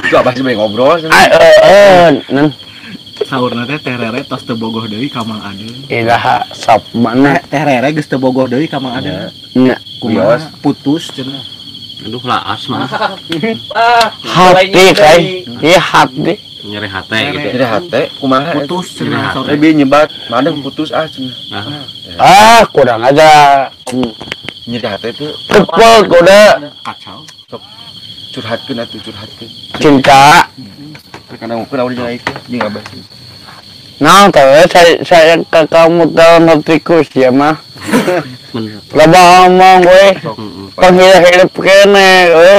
Itu apa sih ngobrol? Nan. Saurna teh Teh Rere tos teu bogoh deui ka Mang Adeung. Iraha sok mana? Teh Rere geus teu bogoh deui ka Mang Adeung. Nya. Kumaha putus cenah. Aduh laas mah. Hati kai. Ieu hati. Nyeri hate gitu. Nyeri hate kumaha? Putus cenah saurna. Lebih nyebat, Mang Adeung putus ah cenah. Ah, kurang aja. Nyeri hate tuh. Kepel kuda. Kacau. Sok curhatkeun atuh curhatkeun. Cinta. Kadang mungkin awalnya jeung itu jeung abah. Nah, teh saya ke kamu dalam tikus ya mah. Loba ngomong we. Panghirup kene we.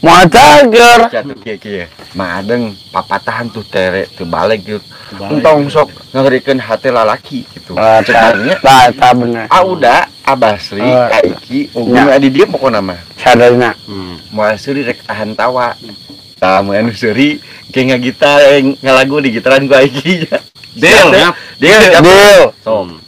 Moal cager. Jatuh kieu kieu. Mang Adeung papatahan tuh tere teu balik gitu. Entong sok ngagerikeun hate lalaki gitu. Cenahnya. Tah eta bener. Ah udah Abasri, Aiki, Ugun di dieu pokona mah. Sadayana. Moal seuri rek tahan tawa. Tah mun anu seuri ke ngagitar ngalagu di gitaran ku Aiki. Deal, deal, deal. Sok.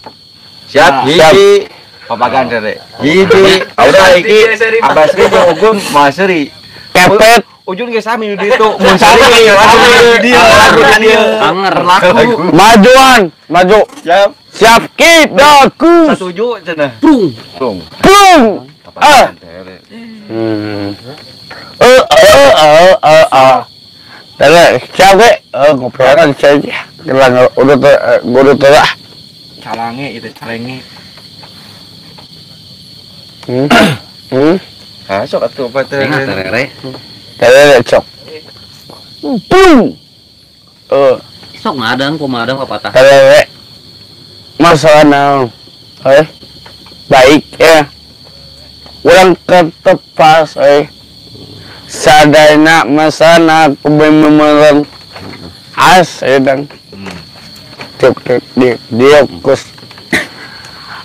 Siap, hiji. Papagan rere. Hiji. Udah Aiki, Abasri jeung Ugun moal seuri. Kepet. Ujung ge sami nu ditu. Mun sami lagu lagu dieu. Anger laku. Majuan, maju. Siap. Siap kidaku. Setuju cenah. Prung. Prung. Prung. Ah. Tere, siap ge. Ngobrol saja. Gelang udah udah teh. Calange itu calenge. Ah, sok atuh apa teh? Terere. Terere sok. Prung. Sok ngadang kumaha adang papatah. Terere. Masalah naon? Baik ya. Urang ketepas Sadayana masana kubememereng as edang. Tiuk tiuk diuk kus.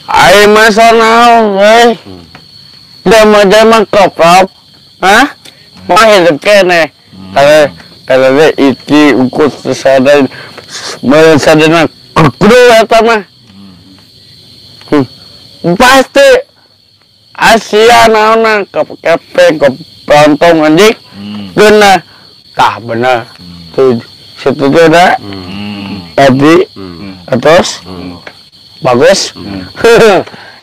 Ai masalah naon euy? Dema-dema koprok. Hah? Mah hidup keneh. Terere iki ukus sadayana sadayana kudu eta mah. Pasti Asia naonna kepe kepontong anjing. Geuna tah bener. Tuh setuju da? Tadi terus bagus.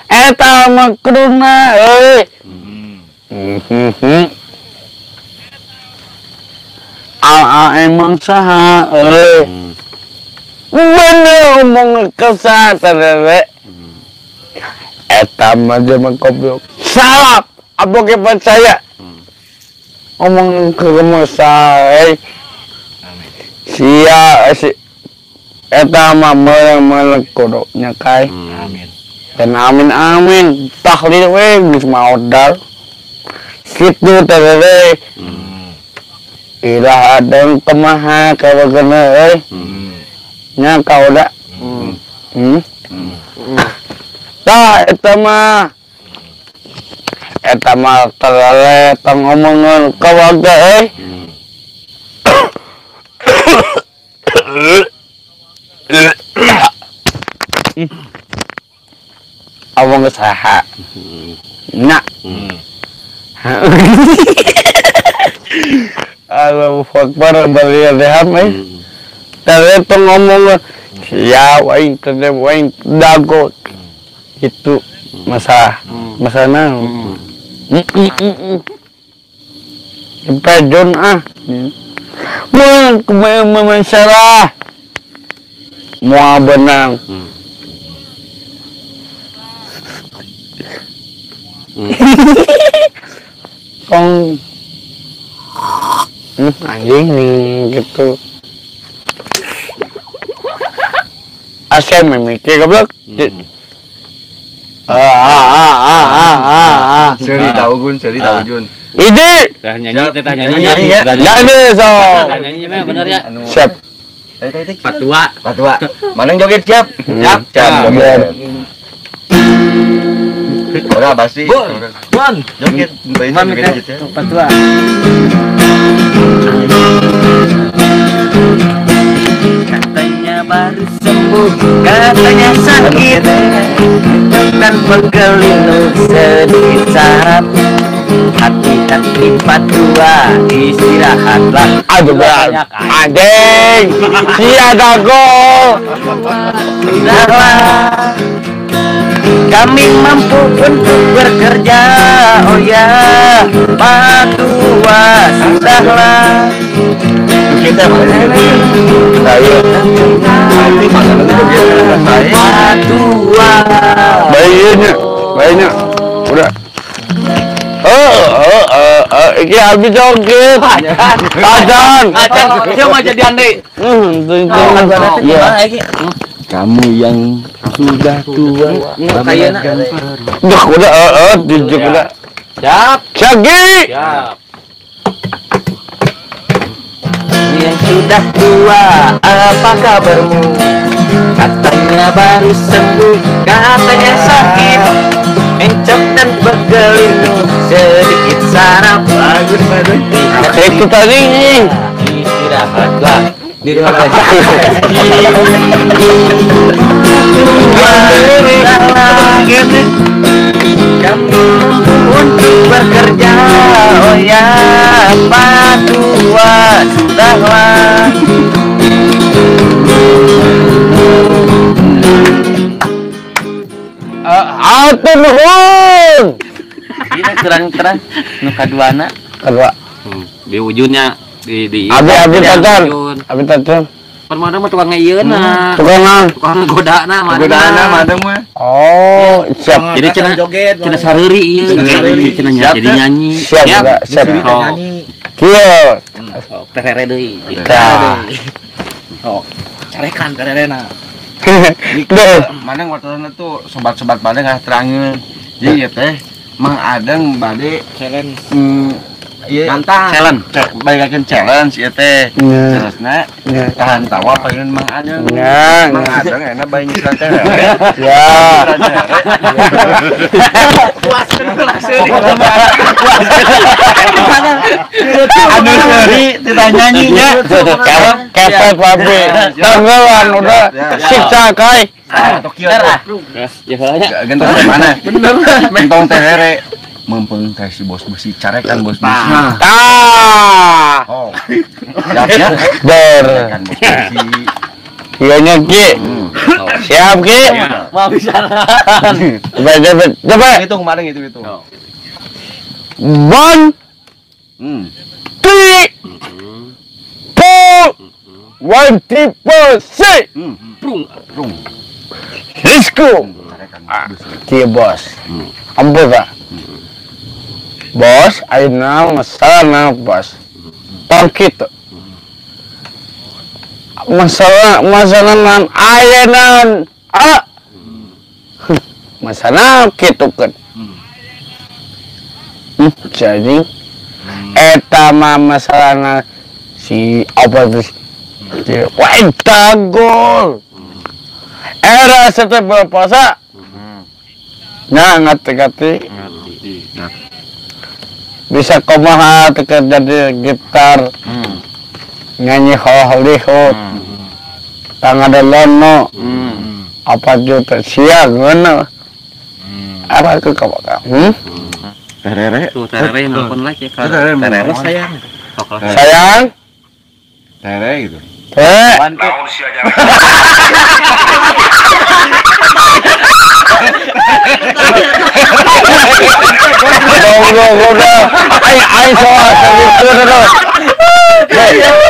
Eta mah kuduna euy. Aa emang saha euy. Bener omong ke saha terere. Eta mah zaman goblok. Salah, aboge percaya. Omong ke saha Sia si eta mah meuleng-meuleng kudu nya kai. Amin. Dan amin amin tahlil we geus maodal. Kitu terere. Iraha adeng kumaha kawagena euy. Nya kaoda. Tah eta mah terere tong ngomongeun kawaga euy. Awang saha. Nya. Allahu Akbar balian euy. Terere tong ngomong sia aing teh aing dago. Itu masalah masalah naon. Pejon ah. Mun kumaha masalah. Moal benang. Kong anjing gitu. Asem mikir goblok. Seuri tahu gun, seuri tahu jun. Ide. Tah nyanyi, tah nyanyi. Nyanyi so. Tah nyanyi mah bener ya. Siap. Patua. Patua. Mana yang joget siap? Siap. Siap. Ora basi. Bon. Joget. Joget gitu. Patua. Katanya baru sembuh, katanya sakit, dan pegel itu sedikit sarap. Hati-hati Pak Tua, istirahatlah. Aduh banyak anjing. Si ada gol. Sudahlah, kami mampu untuk bekerja. Oh ya, Pak Tua, sudahlah. Kita Pak Tua. Bayinya, bayinya, udah. Iki habis joget. Ajan. Ajan, dia mau jadi andai. Kamu yang sudah tua. Udah, udah, udah. Siap. Siap. Siap. Yang sudah tua, apa kabarmu? Katanya baru sembuh, katanya sakit, encok dan bergelimut, sedikit saraf. Bagus, bagus. Itu tadi. Istirahatlah di rumah aja. Kami untuk bekerja. Oh ya, Pak Tua, sudahlah. Atur nuhun. Ini terang-terang nu kaduana. Kedua. Di wujudnya di abi tacan. Abi tacan. Permana mah tukang ngieuna. Tukang naon? Tukang godana mah. Godana mah mah. Oh, siap. Jadi cenah joget, cenah sareuri ieu. Cenah jadi nyanyi. Siap, siap. Kieu. Oh, terere deui. Tah. Oh, carekan tererena. Mana waktu tuh sobat-sobat pada nggak terangin. Jadi ya teh, Mang Adeng bade challenge. Iya, nantang. Challenge. Balikin challenge ieu teh. Terusna tahan tawa pengen Mang Adeng. Mang Adeng enak bae nyisran teh. Ya. Puaskeun lah seuri. Anu seuri tidak nyanyinya. Kepet babe. Tanggalan udah siksa kai. Tokyo. Ya salahnya. Gentong mana? Bener. Gentong teh rere. Mempeng teh si bos besi carekan bos besi. Tah. Oh. Siap ya. Ber. Carekan bos besi. Iya nya Ki. Siap Ki. Mau bisa. Coba coba. Hitung kemarin itu itu. 1 3 4 1 3 4 6. Prung. Prung. Let's go. Ki bos. Ampun tak? Bos, ayeuna masalah bos. Tong kitu. Masalah nan ayeuna ah. Masalah kitu kan. Jadi eta mah masalahna si apa tuh? Wah, eta gol. Era setiap berpuasa. Nah, ngerti-ngerti. Bisa kumaha jadi gitar. Nyanyi Hollywood. Tangan lono. Apa juta siang ngono. Apa ke kamu? Terere. Tuh terere nelpon lagi ya. Terere sayang. Sayang. Terere gitu. Naon sia udah. Ai soal itu dulu.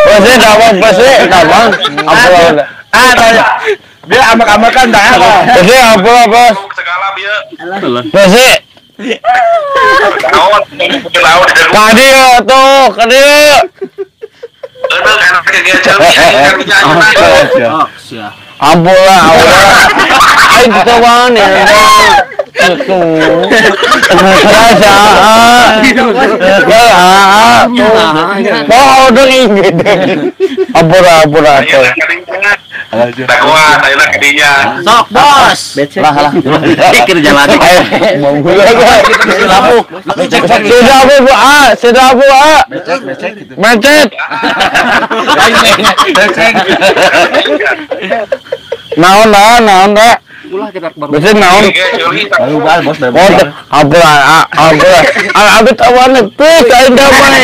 Besi dawang, besi dawang. Apa udah? Ah, dia amak-amakan dah. Besi apa, Bos? Segala bieu. Besi. Kadieu tuh, kadieu. Ampun lah, aing ketahuan ya. Itu. Rasa. Oh, udah ingin. Ampun lah, ampun lah. Dakwah, ayeuna kadinya. Sok, Bos. Lah, lah. Pikir jalan. Sudah bu, ah, sudah bu, ah. Becek, becek gitu. Becek. Becek. Naon dah, naon dah. Ulah kita baru. Bisa naon? Baru bal bos baru. Ampura, ampura. Abi tawana teh aing damai.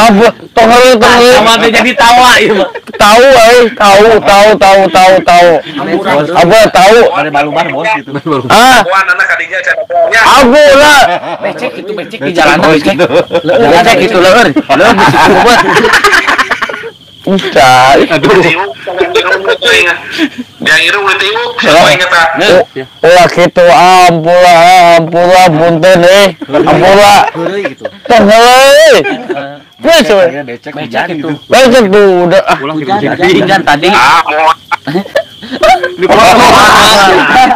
Ampura, tong heureuy tong heureuy. Sama teh jadi tawa ieu mah. Tahu euy, tahu tahu tahu tahu tahu. Ampura tahu. Ada balubar bos gitu. Ah. Ampura. Becek itu becek di jalan becek. Becek itu leueur. Leueur becek kubet. Ucai. Aduh. Yang irung ditiup, siapa inget ah? Ulah kitu ampura, ampura punten euy. Ampura. Tong heureuy. Geus we. Becek itu. Becek tuh udah ah. Hujan tadi. Ah, mau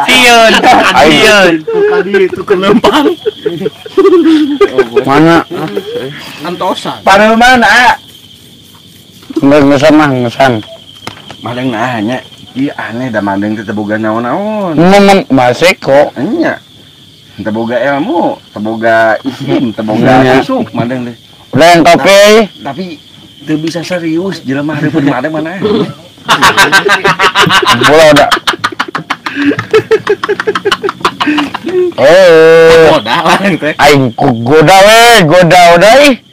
Sieun, sieun. Tadi itu kelempang. Mana? Antosan. Pareman ah. Ngesan mah ngesan. Madeng nah nya. Ieu aneh da madeng teh teu boga naon-naon. Masih kok. Nya. Teu boga ilmu, teu boga isim, teu boga isuk madeng teh. Udah yang kopi. Tapi teu bisa serius jelema hareupeun madeng mana. Bola udah. Eh. Goda lah teh. Aing goda we, goda udah ih.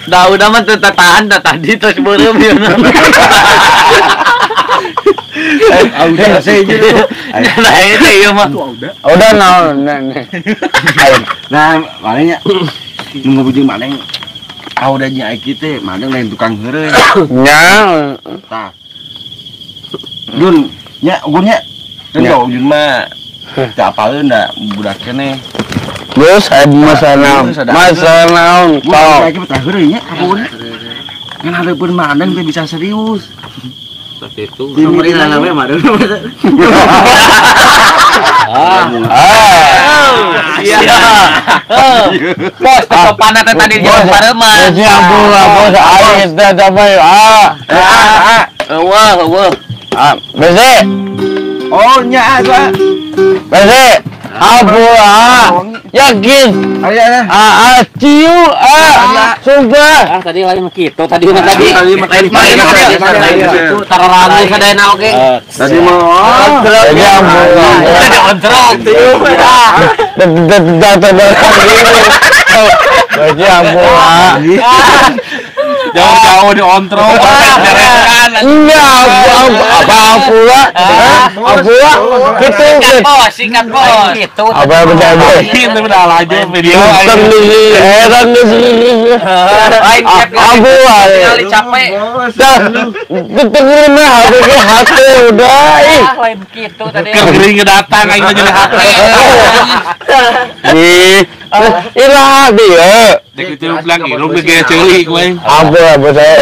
Dah udah mah teu tahan dah tadi terus beureum ieu. Udah saya gitu. Nah itu ieu mah. Udah naon. Nah, makanya nunggu bujung madeng. Ah udah nya aing teh madeng lain tukang heureuy. Nya. Tah. Jun, nya ugun nya. Kan jauh Jun mah. Teu apaleun da budak keneh. Terus ada masalah, masalah naon? Gua lagi betah heureuy nya ampun. Kan hareupeun madeng teh bisa serius. Seperti itu. Pemerintah namanya madeng. Ah. Iya. Bos, sopan teh tadi jeung pareman. Ya ampun, bos, aing teh damai. Ah. Ah. Wah, wah. Ah, bese. Oh, nya ah. Bese. Ampura, yakin. Ah, ciu, ah, sumpah. Ah, tadi lain gitu, tadi mah tadi. Lain gitu, tarorame sadayana oge. Tadi mah. Jadi ampura. Tadi ontrok. Jadi ampura. Jauh-jauh di ontrok. Enggak, apa ampura? Ampura. Gitu. Singkat bos, singkat bos. Gitu. Apa benar? Itu udah lanjut video. Heran nih. Ampura. Kali capek. Dah, dengerin mah hati udah. Lain gitu tadi. Kering datang aing mah jadi hati. Ih, ilah dia. Dek itu bilang irung ge ceuli gue. Ampura saya.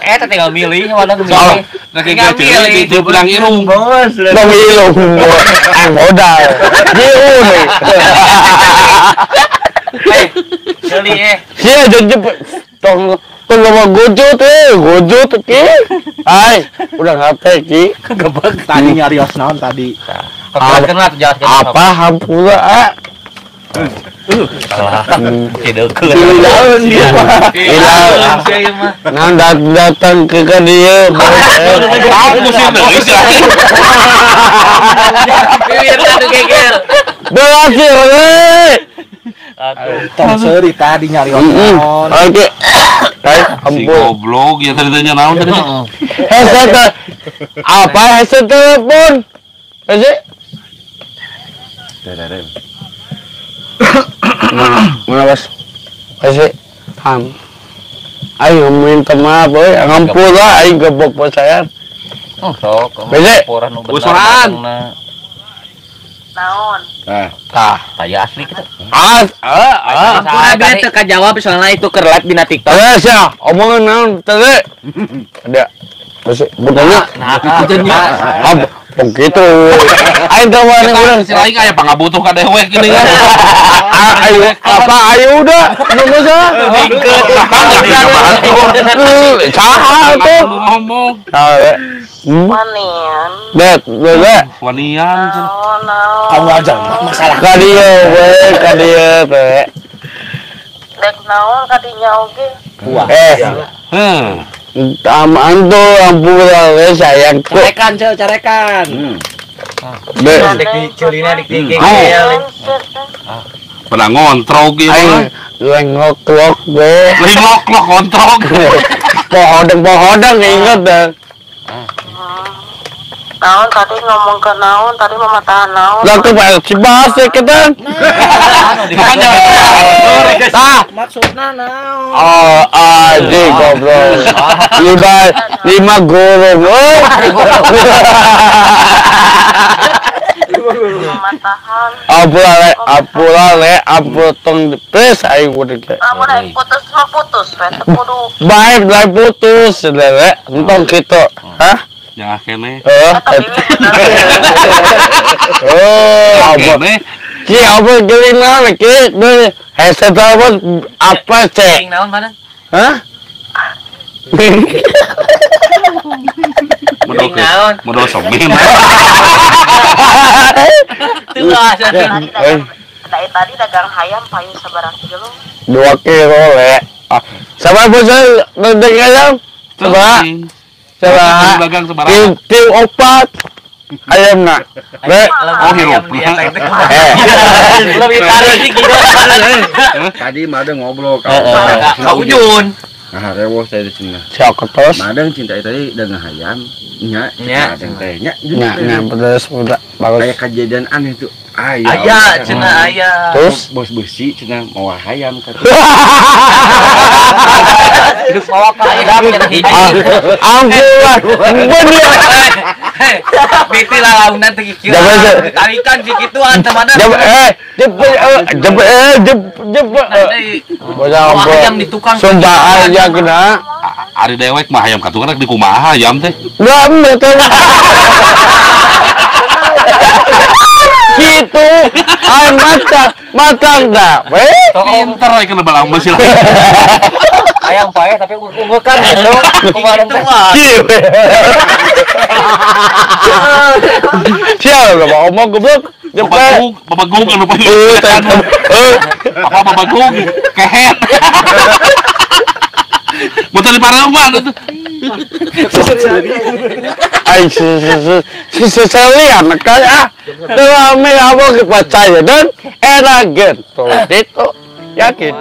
Itu tinggal milih, wadah milih. Tinggal milih, itu bilang irung. Bos, Bang irung. Ah, modal. Jiu nih. Eh, ceuli eh. Sia jadi tong tong ngomong gojot gojot ki. Ai, udah ngape ki? Gebek tadi nyarios naon tadi. Apa hampura ah? Nah, datang ke dia. Aku musim deui sih. Berhasil we. Aduh, tong seuri tadi nyarios naon. Oke. Si goblok ya tadi tanya naon tadi. Headset apa headset telepon? Headset. Mana bos? Pasti, paham. Ayo minta maaf, boy. Ngampura, aing gebok bos saya. Oh, sok. Bese. Usuran. Naon? Tah, taya asli kita. Ah. Ampura teu kajawab soalna itu keur live dina TikTok. Eh, sia, omongan naon teh? Ada. Bese, betulnya. Nah, itunya. Begitu. Aing teh mana urang si aing aya pangabutuh ka dewek gini kan. Ayo apa ayo udah nunggu sah. Saha tuh ngomong. Wanian. Bet, bet. Wanian. Kamu aja masalah. Ka dieu we, ka dieu teh. Dek naon kadinya oge. Wah. Eh. Heuh. Aman tuh ampura we sayangku. Carekan ceu carekan. Dek celina dik dikik. Pada ngontrog ieu mah. Aing ngoklok we. Lain ngoklok ngontrog. Pohodeng inget dah. Naon tadi ngomong ke naon tadi mamatahan naon. Lah tuh si bahas ya kita. Tah maksudna naon? Oh anjing goblok. 5 gurung. Mamatahan. Ampura le, ampura tong please aing kudu ge. Lamun aing putus mah putus we teu kudu. Baik lain putus le, entong kitu. Hah? Jangan kene. Oh, apa? Ki apa geuning naon ki? Hese apa apa cek? Geuning naon mana? Hah? Modal modal somen. Teu ah. Tadi dagang hayam payu sabaraha kilo? 2 kilo le. Sabar bosnya dagang ayam? Coba. Dagang sabaraha? Tiu 4 ayamna. Le. Oh hirup. Lebih tarik sih gitu. Tadi mah ada ngobrol ka Ujun. Nah, rewoh saya di sini. Siapa ketos? Madang cinta tadi dagang hayam nya, nya teh nya. Nya, nya pedes udah bagus. Kayak kejadian aneh tuh. Aya, aya cenah aya. Terus bos besi cenah mawa hayam kata. Mawa hayam cenah hiji. Ampun. Bener. Biti lalaunan teh kieu. Tarikan si kituan teh mana? Jep jep jep. Hayam di tukang. Sumpah aya kena. Ari dewek mah hayam ka tukang rek dikumaha hayam teh. Lah betul. Gitu, ay matang dah, weh. Pinter we kena balang besi lah. Ayam paeh tapi unggulkan gitu. Kemarin teh. Sial, gak mau ngomong goblok. Babagug, babagug anu paling. Apa babagug? Kehet. Motor di Parlemen itu. Ay, seselian kayak ah, apa percaya dan era gitu, itu yakin.